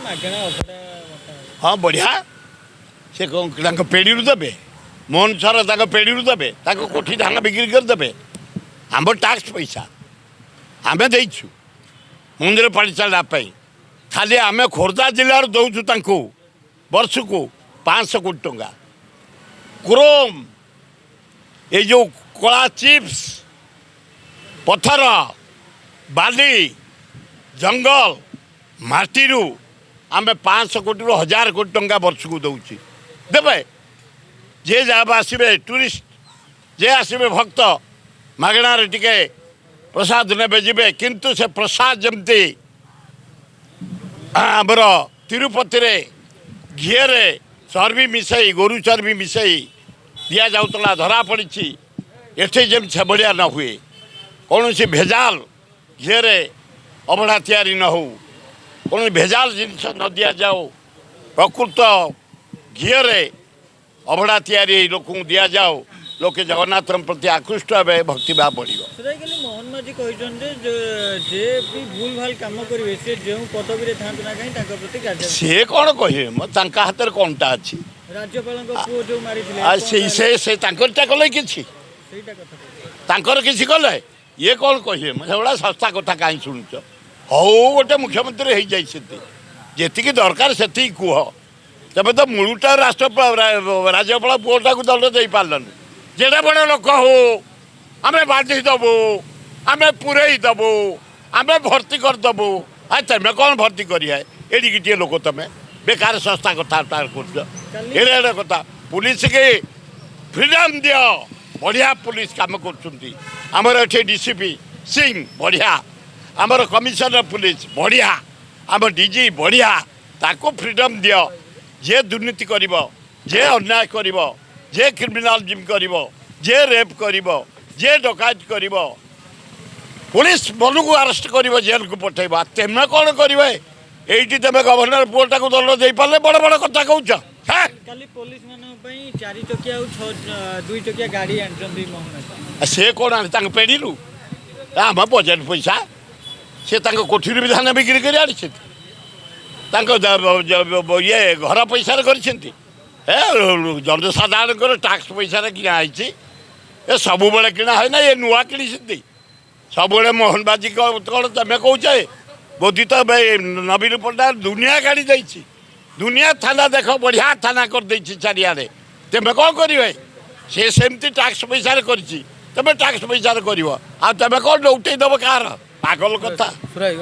ମାଗଣା ଅବଢ଼ା ବଣ୍ଟା ହେବ। ହଁ, ବଢ଼ିଆ। ସେ କ'ଣ ତାଙ୍କ ପେଡ଼ିରୁ ଦେବେ? ମୋହନ ସାର ତାଙ୍କ ପେଡ଼ିରୁ ଦେବେ? ତାଙ୍କ କୋଠି ଧାନ ବିକ୍ରି କରିଦେବେ? ଆମ ଟ୍ୟାକ୍ସ ପଇସା ଆମେ ଦେଇଛୁ ମନ୍ଦିର ପରିଚାଳନା ପାଇଁ। ଖାଲି ଆମେ ଖୋର୍ଦ୍ଧା ଜିଲ୍ଲାରୁ ଦେଉଛୁ ତାଙ୍କୁ ବର୍ଷକୁ 500 କୋଟି ଟଙ୍କା। କ୍ରୋମ୍, ଏଇ ଯେଉଁ କଳା ଚିପ୍ସ, ପଥର, ବାଲି, ଜଙ୍ଗଲ ମାଟିରୁ ଆମେ 500 କୋଟିରୁ 1000 କୋଟି ଟଙ୍କା ବର୍ଷକୁ ଦେଉଛି। ଦେବେ, ଯିଏ ଯାହା ଆସିବେ ଟୁରିଷ୍ଟ, ଯିଏ ଆସିବେ ଭକ୍ତ, ମାଗଣାରେ ଟିକେ ପ୍ରସାଦ ନେବେ, ଯିବେ। କିନ୍ତୁ ସେ ପ୍ରସାଦ ଯେମିତି ଆମର ତିରୁପତିରେ ଘିଅରେ ଚର୍ବି ମିଶାଇ, ଗୋରୁ ଚର୍ବି ମିଶାଇ ଦିଆଯାଉଥିଲା, ଧରା ପଡ଼ିଛି, ଏଠି ଯେମିତି ସେଭଳିଆ ନ ହୁଏ। କୌଣସି ଭେଜାଲ ଘିଅରେ ଅବଢ଼ା ତିଆରି ନ ହେଉ, କୌଣସି ଭେଜାଲ ଜିନିଷ ନ ଦିଆଯାଉ। ପ୍ରକୃତ ଘିଅରେ ଅବଢ଼ା ତିଆରି ହେଇ ଲୋକଙ୍କୁ ଦିଆଯାଉ। ଲୋକେ ଜଗନ୍ନାଥଙ୍କ ପ୍ରତି ଆକୃଷ୍ଟ ହେବେ, ଭକ୍ତିଭାବ ବଢ଼ିବ। ସୁଧାଇ, କାଲି ମୋହନ ମାଝୀ କହିଛନ୍ତି ଯେ ଯେ ବି ଭୁଲ ଭାଲ କାମ କରିବେ, ସେ ଯେଉଁ ପଦବୀରେ ଥାଆନ୍ତୁ ନା କାହିଁ, ତାଙ୍କ ପ୍ରତି କାର୍ଯ୍ୟାନୁଷ୍ଠାନ। ସିଏ କ'ଣ କହିବେ ମ? ତାଙ୍କ ହାତରେ କ'ଣଟା ଅଛି? ରାଜ୍ୟପାଳଙ୍କ ପୁଅ ଯେଉଁ ମାରିଥିଲେ ଆଉ କଣ ସେଇ ତାହେଲେ? ସେ ସେ ତାଙ୍କରିଟା କଲେ କିଛି? ସେଇଟା କଥା କହୁଛି। ତାଙ୍କର କିଛି କଲେ? ଇଏ କ'ଣ କହିବେ ମ? ସେଗୁଡ଼ା ଶସ୍ତା କଥା କାହିଁ ଶୁଣୁଛ? ହଉ, ଗୋଟେ ମୁଖ୍ୟମନ୍ତ୍ରୀ ହେଇଯାଇଛନ୍ତି, ଯେତିକି ଦରକାର ସେତିକି କୁହ। ତେବେ ତ ମୂଳଟା ରାଷ୍ଟ୍ର ରାଜ୍ୟପାଳ ପୁଅଟାକୁ ଦଣ୍ଡ ଦେଇପାରିଲନି। ଯେଡ଼େ ବଡ଼ ଲୋକ ହଉ, ଆମେ ବାନ୍ଧି ଦେବୁ, ଆମେ ପୁରେଇ ଦେବୁ, ଆମେ ଭର୍ତ୍ତି କରିଦେବୁ। ଆଉ ତମେ କ'ଣ ଭର୍ତ୍ତି କରିବା? ଏଡ଼ିକିଟିଏ ଲୋକ ତମେ ବେକାର ଶସ୍ତା କଥାବାର୍ତ୍ତା କରୁଛ। ଏଡ଼େ ଏଡ଼େ କଥା। ପୁଲିସକି ଫ୍ରିଡ଼ମ୍ ଦିଅ। ବଢ଼ିଆ ପୁଲିସ କାମ କରୁଛନ୍ତି। ଆମର ଏଠି ଡିସିପି ସିଂ ବଢ଼ିଆ, ଆମର କମିଶନର ପୁଲିସ ବଢ଼ିଆ, ଆମ ଡିଜି ବଢ଼ିଆ। ତାକୁ ଫ୍ରିଡ଼ମ୍ ଦିଅ। ଯିଏ ଦୁର୍ନୀତି କରିବ, ଯିଏ ଅନ୍ୟାୟ କରିବ, ଯିଏ କ୍ରିମିନାଲିଜିମ୍ କରିବ, ଯିଏ ରେପ୍ କରିବ, ଯିଏ ଡକାୟତ କରିବ, ପୁଲିସ ମନକୁ ଆରେଷ୍ଟ କରିବ, ଜେଲକୁ ପଠାଇବ। ଆଉ ତେମେ କ'ଣ କରିବେ ଏଇଠି? ତେମେ ଗଭର୍ଣ୍ଣର ପୁଅଟାକୁ ଦଣ୍ଡ ଦେଇପାରିଲେ, ବଡ଼ ବଡ଼ କଥା କହୁଛ, ହେଁ? କାଲି ପୋଲିସ ମାନଙ୍କ ପାଇଁ ଚାରି ଚକିଆ ଆଉ ଛଅ ଦୁଇ ଚକିଆ ଗାଡ଼ି ଆଣିଛନ୍ତି ମୋହନ ମାଝୀ। ଆଉ ସେ କ'ଣ ଆଣେ ତାଙ୍କ ପେଡ଼ିରୁ? ଆମ ବଜେଟ୍ ପଇସା। ସେ ତାଙ୍କ କୋଠିରୁ ବି ଧାନ ବିକ୍ରି କରି ଆଣିଛନ୍ତି, ତାଙ୍କ ଇଏ ଘର ପଇସାରେ କରିଛନ୍ତି। ଏ ଜନସାଧାରଣଙ୍କର ଟ୍ୟାକ୍ସ ପଇସାରେ କିଣା ହେଇଛି। ଏ ସବୁବେଳେ କିଣା ହୁଏ ନା, ଏ ନୂଆ କିଣିଛନ୍ତି? ସବୁବେଳେ ମୋହନ ମାଝୀ କ'ଣ ତମେ କହୁଛ? ମୋଦି ତ ଏବେ ନବୀନ ପଟ୍ଟନାୟକ ଦୁନିଆ ଗାଡ଼ି ଦେଇଛି, ଦୁନିଆ ଥାନା ଦେଖ, ବଢ଼ିଆ ଥାନା କରିଦେଇଛି ଚାରିଆଡ଼େ। ତେମେ କ'ଣ କରିବେ? ସେ ସେମିତି ଟ୍ୟାକ୍ସ ପଇସାରେ କରିଛି, ତମେ ଟ୍ୟାକ୍ସ ପଇସାରେ କରିବ। ଆଉ ତମେ କ'ଣ ଉଠେଇ ଦେବ କାହାର? ପାଗଲ କଥା। ସୁରାଇ।